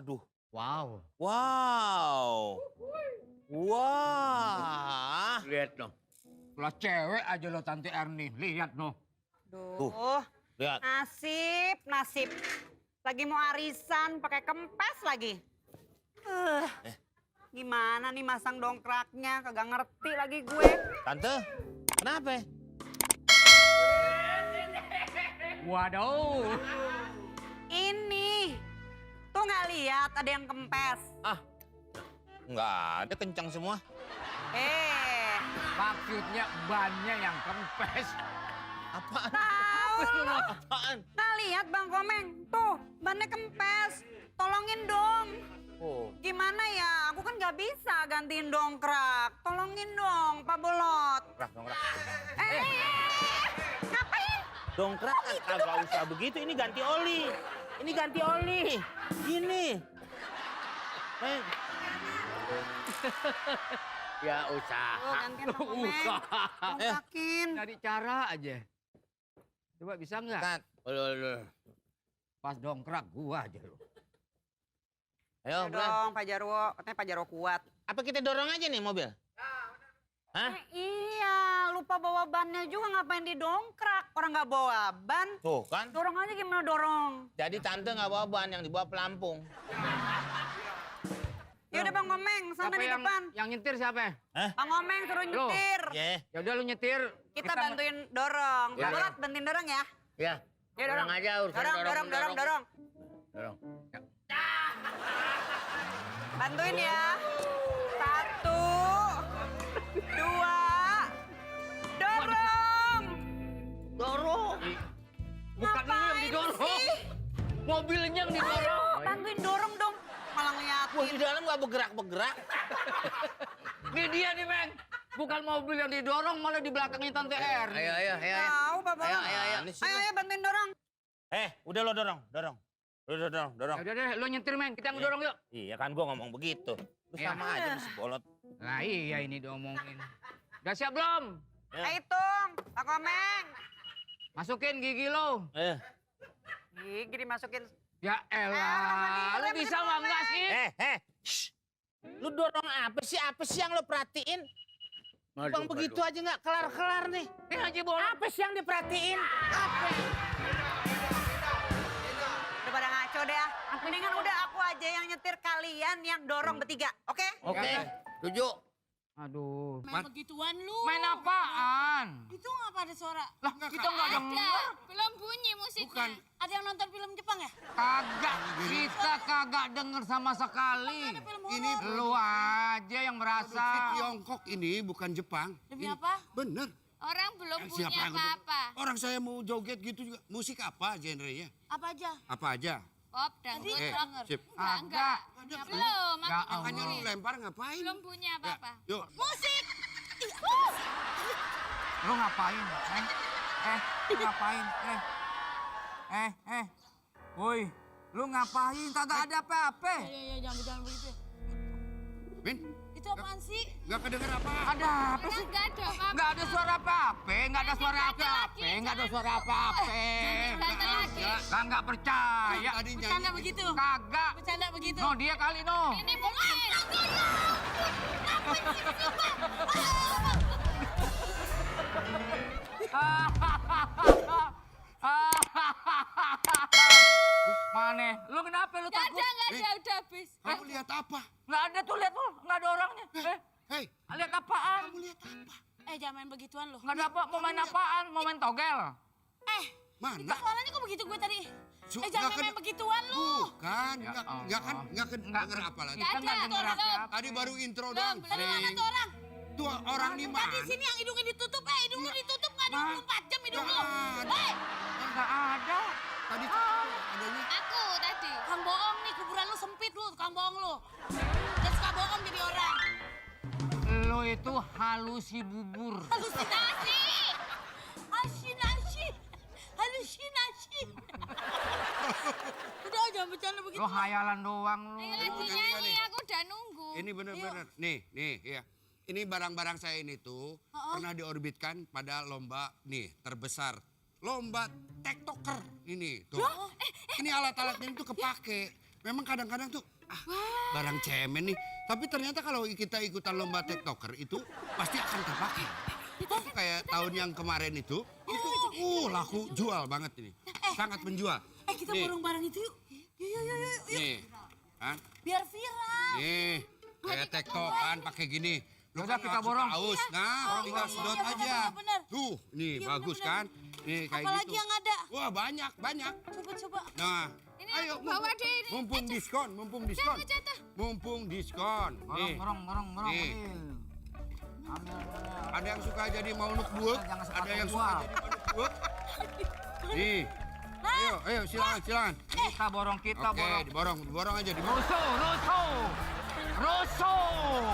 Waduh. Wow. Wow. Wah. Lihat noh. Lah cewek aja lo Tante Erni. Lihat noh. Tuh, lihat. Nasib. Lagi mau arisan pakai kempes lagi. Gimana nih masang dongkraknya? Kagak ngerti lagi gue. Tante, kenapa? Waduh. Ini. Tuh nggak lihat ada yang kempes. Enggak ada, kencang semua. Maksudnya bannya yang kempes. Apaan? Tahu lo. Apaan? Nggak lihat Bang Komeng. Tuh, bannya kempes. Tolongin dong. Oh. Gimana ya? Aku kan nggak bisa gantiin dongkrak. Tolongin dong, Pak Bolot. Dongkrak. Ngapain? Dongkrak kagak usah begitu, ini ganti oli. Ini ganti oli. Gini. Ya usaha. Oh, gantian Bang Komeng. Usaha. Dongkrakin. Cari cara aja. Coba bisa nggak? Tat. Pas dongkrak gua aja lo. Ayo, Ayo Bran. dong, Pak Jarwo. Katanya Pak Jarwo kuat. Apa kita dorong aja nih mobil? Hah? Iya, lupa bawa bannya juga ngapain didongkrak. Orang nggak bawa ban. Tuh kan. Dorong aja gimana dorong. Jadi tante nggak bawa ban, yang dibawa pelampung. Ya udah Bang Komeng, sana Siapa di yang, depan. yang nyetir siapa? Bang Komeng suruh Loh. nyetir. Ya. Ya udah lu nyetir. Kita bantuin dorong. Ya. Pak Bolot bantuin dorong ya. Ya. Ya dorong. aja urusan Dorong. Dorong. Bantuin ya. 1, 2, dorong. Dorong. Bukan lu yang Ngapain didorong. sih? Mobilnya yang Ayo, didorong. bantuin dorong dong. Malah Wah, ngeliatin. di dalam nggak bergerak-bergerak. Ini dia nih, Meng. Bukan mobil yang didorong, malah di belakangnya Tante R. Ayo. Tahu Pak Bolot. Ini sih lu. Ayo bantuin dorong. Udah lo dorong. Udah dorong. Ya udah deh, lu nyetir, Meng. Kita ngedorong yuk. Iya kan gua ngomong begitu. Lu Iya. sama aja si bolot. Nah iya ini diomongin. Udah siap belum? Ya. Ayo hitung, Pak Komeng. Masukin gigi lo. Gigi dimasukin. Ya elah, lu bisa mah enggak sih? Shh. Lu dorong apa sih? Apa sih yang lo perhatiin? Bang begitu aja nggak kelar-kelar nih. Ini aja bola. Apa sih yang diperhatiin? Apa? Udah pada ngaco deh ya. Mendingan udah aku aja yang nyetir, kalian yang dorong bertiga, oke? Oke, setuju. Aduh. Main begituan lu. Main apaan? Itu ngapa ada suara? Lah kita nggak denger. Belum bunyi musiknya. Ada yang nonton film Jepang ya? Kagak. Kita kagak denger sama sekali. Ada film Ini horor. Lu aja yang produksi merasa. Tiongkok ini bukan Jepang. Demi Ini- apa? Bener. Orang belum punya Siapa yang apa-apa. Orang saya mau joget gitu juga. Musik apa genrenya? Apa aja? Apa aja? Pop, dangdut, rock. Sip. Enggak. Belum, Ya aku Makanya lu dengerin. lempar ngapain? Belum punya Ya, apa-apa. yuk. Musik! Lu ngapain? Lu ngapain? Woi, lu ngapain? Kagak ada apa-apa. Ya, jangan begitu. Min, Itu apaan sih? nggak kedenger apa? Ada apa sih? Enggak ada apa-apa. Nggak ada suara apa-apa, nggak ada suara apa-apa, nggak ada suara apa-apa. Berantem lagi. Nggak percaya. Tadi Bercanda nyanyi. begitu. Kagak. Bercanda begitu. No, dia kali no. Ini bukan. Mana? Lu kenapa lu Enggak takut? ada, udah habis. Kamu lihat apa? Nggak ada tuh, lihat tuh, nggak ada orangnya. Hei, Lihat apaan? kamu lihat apa? Jangan main begituan loh. Nggak ada apa, mau main apaan? Mau main togel? Mana? Suaranya kok begitu gue tadi? Nggak Jangan kede- main begituan lu. Bukan, Ya nggak kedenger apa lagi. Nggak Kita nggak ada, denger tuh, apa-apa. Tadi baru intro Belum, doang. tadi mana tuh orang? Tuh orang di mana? Tadi sini yang hidungnya ditutup, hidung lu ditutup nggak 24 jam hidung lu. Nggak ada. Hei, Nggak ada. Tadi adanya. aku tadi. Kang bohong nih, kuburan lu sempit lu, tukang bohong lu. Dan suka bohong jadi orang. Lu itu halusi bubur. Halusinasi. Halusinasi. Udah jangan bercanda begitu. Lu hayalan doang lu. Ayo lagi nyanyi, aku udah nunggu. Ini bener-bener. Nih, ya. Ini barang-barang saya ini tuh pernah diorbitkan pada lomba nih terbesar. Lomba TikToker ini tuh. Ini alat-alat ini tuh kepake. Memang kadang-kadang tuh barang cemen nih. Tapi ternyata kalau kita ikutan lomba TikToker itu pasti akan terpakai. Itu kayak tahun yang kemarin itu laku jual banget ini. Sangat menjual. Kita borong barang itu yuk. Yuk. Nih, kan? Biar viral. Nih, kayak TikTokan pakai gini. Lu Udah, kan kita suka borong. Haus. Nah, tinggal sedot iya, aja. bener. Tuh, nih Iya, bagus bener. kan? Nih kayak Apalagi gitu. yang ada? Wah, banyak. Coba. Nah, Ini ayo bawa deh ini. mumpung diskon. Jatuh. Mumpung diskon. Nih, Borong. Nih. ada yang suka jadi maunuk buek, Jangan ada yang sepatu suka gua. jadi maunuk buek. Nih. Ayo, silakan. Kita borong. Oke, diborong aja, diborong. Rusuh.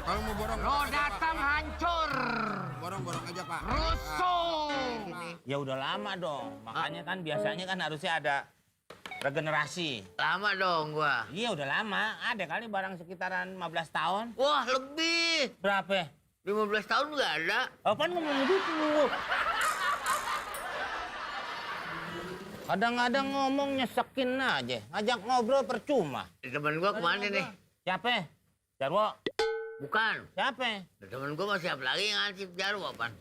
Kalau mau borong, Lo datang hancur. borong aja, Pak. Rusuh. Ya udah lama dong. Makanya kan biasanya kan harusnya ada regenerasi. Lama dong gua. Iya udah lama. Ada kali barang sekitaran 15 tahun. Wah, lebih. Berapa? 15 tahun nggak ada. Apaan ngomong gitu? Kadang-kadang ngomong nyesekin aja. Ngajak ngobrol percuma. Temen gua kemana nih? Siapa? Jarwo? Bukan. Siapa? Temen gua masih apa lagi ngansip Jarwo, apaan?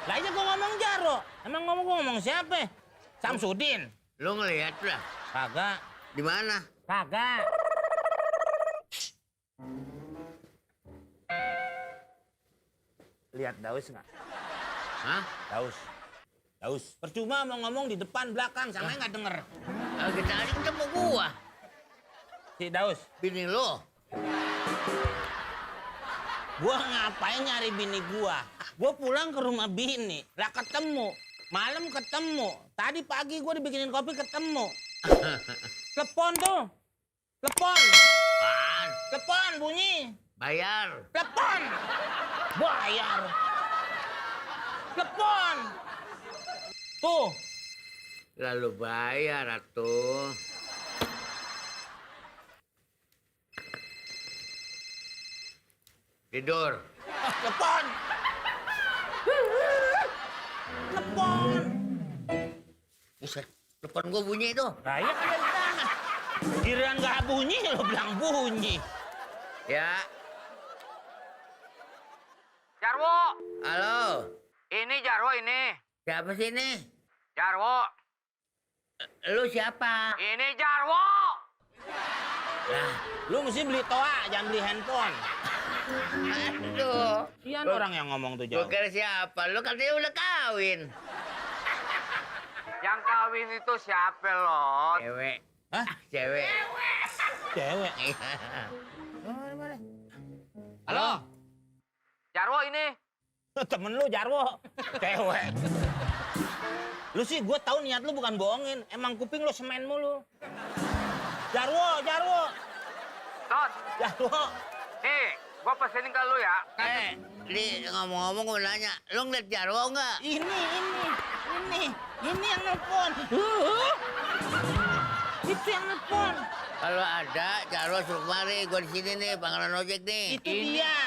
Lah aja gua ngomong Jarwo. Emang ngomong siapa? Samsudin? Lu ngeliat lah. Kagak. Di mana? Kagak. Lihat Daus nggak? Hah? Daus. Percuma mau ngomong di depan belakang, sama nggak denger. Kita aja ketemu gua. Si Daus, Bini lo. gua ngapain nyari bini gua? Gua pulang ke rumah bini, lah ketemu. Malam ketemu. Tadi pagi gua dibikinin kopi ketemu. Telepon tuh. Telepon. Apaan? Telepon bunyi. Bayar. Telepon. Bayar. Telepon. Tuh. Lalu bayar atuh. Tidur. Telepon. Telepon. Buset, telepon gua bunyi itu. Nah, iya kan dari tangan. Giliran nggak bunyi, lo bilang bunyi. Ya. Jarwo. Halo. Ini Jarwo ini. Siapa sih ini? Jarwo. Lu siapa? Ini Jarwo. Lah, Lu mesti beli toa, jangan beli handphone. aduh. Sian orang yang ngomong tuh Gua jauh. kira siapa? Lu katanya udah kawin. Yang kawin itu siapa lo? Cewek. Hah? Cewek. Cewek. Halo. Jarwo ini. Temen lu Jarwo. Cewek. Lu sih gue tahu niat lu bukan bohongin. Emang kuping lu semen mulu. Jarwo. Tot. Jarwo. Nih, gua pesenin ke lu ya. Li ngomong-ngomong gua nanya, lu ngeliat Jarwo nggak? Ini yang nelfon. Itu yang nelfon. Kalau ada Jarwo suruh kemari, gua di sini nih, panggilan ojek nih. Itu dia.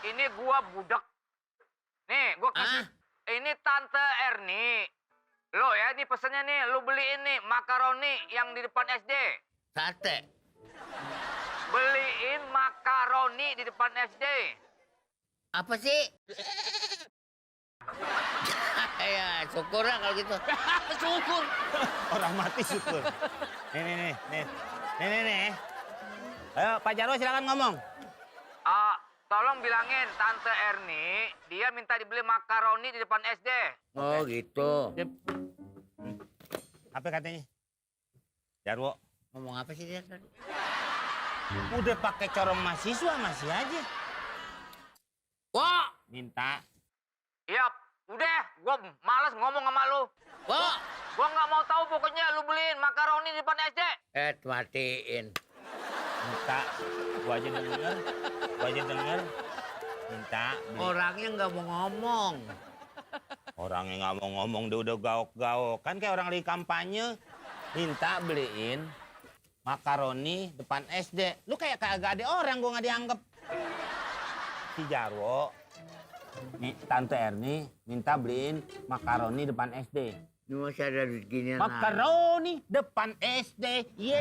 Ini gua budek. Nih, gua kasih. Ah? Ini Tante Erni. Lo ya, ini pesennya nih. Lu beliin nih makaroni yang di depan SD. Sate. Beliin makaroni di depan SD. Apa sih? Ya, syukur lah kalau gitu. Syukur. Orang mati syukur. Nih. Ayo Pak Jarwo silakan ngomong. Tolong bilangin Tante Erni, dia minta dibeli makaroni di depan SD. Oh gitu. Apa katanya? Jarwo. Ngomong apa sih dia tadi? Udah pakai corong mahasiswa masih aja. Wah, Minta. Iya, udah. Gua males ngomong sama lu. wah. Gua nggak mau tahu pokoknya lu beliin makaroni di depan SD. Matiin. Minta. Gua aja denger. Minta. Beli. Orangnya nggak mau ngomong. Orangnya nggak mau ngomong, dia udah gaok-gaok. Kan kayak orang lagi kampanye. Minta beliin makaroni depan SD. Lu kayak kagak ada orang, gua nggak dianggap. Si Jarwo, nih Tante Erni minta beliin makaroni depan SD. Ini masih ada duit ginian. Makaroni depan SD. Iya.